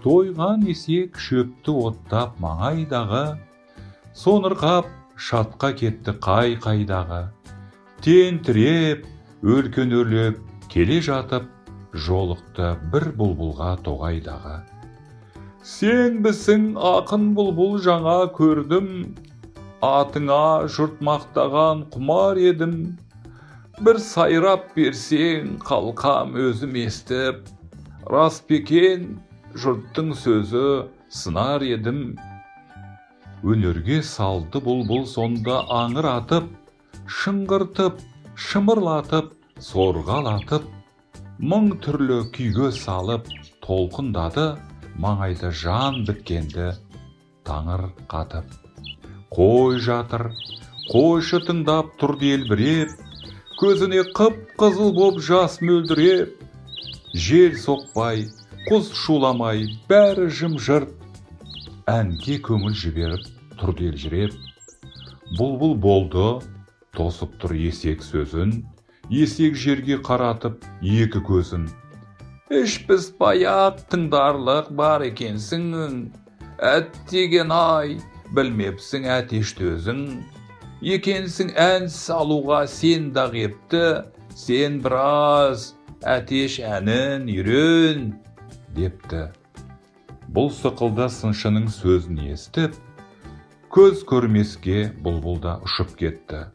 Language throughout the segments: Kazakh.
Тойған есек шөпті оттап маңайдағы, сонырқап шатқа кетті қай-қайдағы. Тентіреп, өлкен өрлеп келе жатып, жолықты бір бұлбұлға тоғайдағы. Сенбісің ақын бұлбұл, жаңа көрдім, атыңа жұрт мақтаған құмар едім. Бір сайрап берсең, қалқам өзім естіп, рас па екен жұрттың сөзі сынар едім. Өнерге салды бұлбұл сонда аңыр атып, шыңғыртып, шымырлатып, сорғалатып, мың түрлі күйге салып толқындады маңайда жан біткенді таңырқатып. Қой жатыр, қойшы тыңдап тұр делбіреп, көзіне қып-қызыл боп жас мөлдіреп. Жел соқпай, құс шуламай, бәрі жым-жырт, әнге көңіл жіберіп тұр елжіреп. Бұлбұл болды, тосып тұр есек сөзін, есек жерге қаратып екі көзін. Іш пыспай-ақ тыңдарлық бар екенсің, әттеген-ай, білмепсің әтешті өзің. Екенсің ән салуға сен дағы епті, сен біраз әтеш әнін үйрен, депті. Бұл сықылды сыншының сөзін естіп, көз көрмеске бұлбұл да ұшып кетті.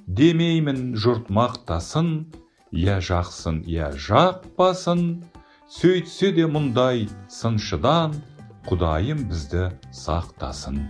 Демеймін жұрт мақтасын, я жақсын, я жақпасын, сөйтсе де мұндай сыншыдан Құдайым бізді сақтасын.